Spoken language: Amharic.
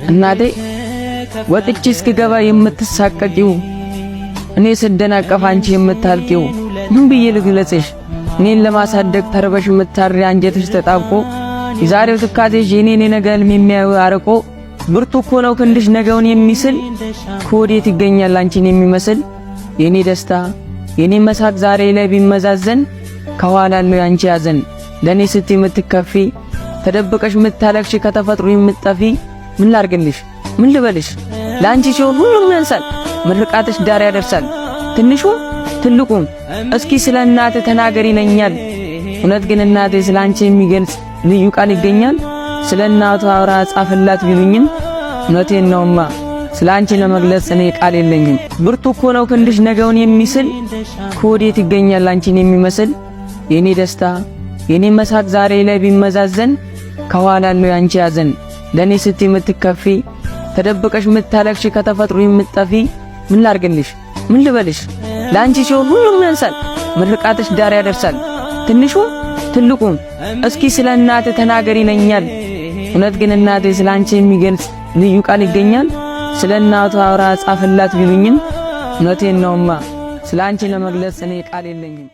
እናቴ፣ ወጥቼ እስክገባ የምትሳቀቂው፣ እኔ ስደናቀፍ አንቺ የምታልቂው፣ ምን ብዬ ልግለጽሽ? እኔን ለማሳደግ ተርበሽ የምታድሪ፣ አንጀትሽ ተጣብቆ፣ የዛሬው ትካዜሽ የኔን የነገ ህልም የሚያዩ አርቆ፣ ብርቱ እኮ ነው ክንድሽ ነገውን የሚስል፣ ከወዴት ይገኛል አንቺን የሚመስል? የኔ ደስታ፣ የኔ መሳቅ ዛሬ ላይ ቢመዛዘን ከኋላ ያለው ያንቺ ያዘን። ለኔ ስትይ የምትከፊ፣ ተደብቀሽ የምታለቅሽ፣ ከተፈጥሮ የምትጠፊ፣ ምን ላርግልሽ? ምን ልበልሽ? ለአንቺ ሲሆን ሁሉም ያንሳል፣ ምርቃትሽ ዳር ያደርሳል። ትንሹም ትልቁም እስኪ ስለ እናትህ ተናገር ይለኛል። እውነት ግን እናቴ፣ ስለ አንቺ የሚገልጽ ልዩ ቃል ይገኛል? ስለ እናቱ አውራ ጻፍላት ቢሉኝም እውነቴን ነውማ፣ ስለ አንቺ ለመግለጽ እኔ ቃል የለኝም። ብርቱ እኮ ነው ክንድሽ ነገውን የሚስል፣ ከወዴት ይገኛል አንቺን የሚመስል? የኔ ደስታ፣ የኔ መሳቅ ዛሬ ላይ ቢመዛዘን ከኋላ ያለው ያንቺ ያዘን። ለኔ ስትይ የምትከፊ፣ ተደብቀሽ የምታለቅሽ፣ ከተፈጥሮ የምትጠፊ፣ ምን ላርግልሽ? ምን ልበልሽ? ለአንቺ ሲሆን ሁሉም ያንሳል፣ ምርቃትሽ ዳር ያደርሳል። ትንሹም ትልቁም እስኪ ስለ እናትህ ተናገር ይለኛል። እውነት ግን እናቴ፣ ስለ አንቺ የሚገልጽ ልዩ ቃል ይገኛል? ስለ እናቱ አውራ ጻፍላት ቢሉኝም እውነቴን ነውማ፣ ስለ አንቺ ለመግለጽ እኔ ቃል የለኝም።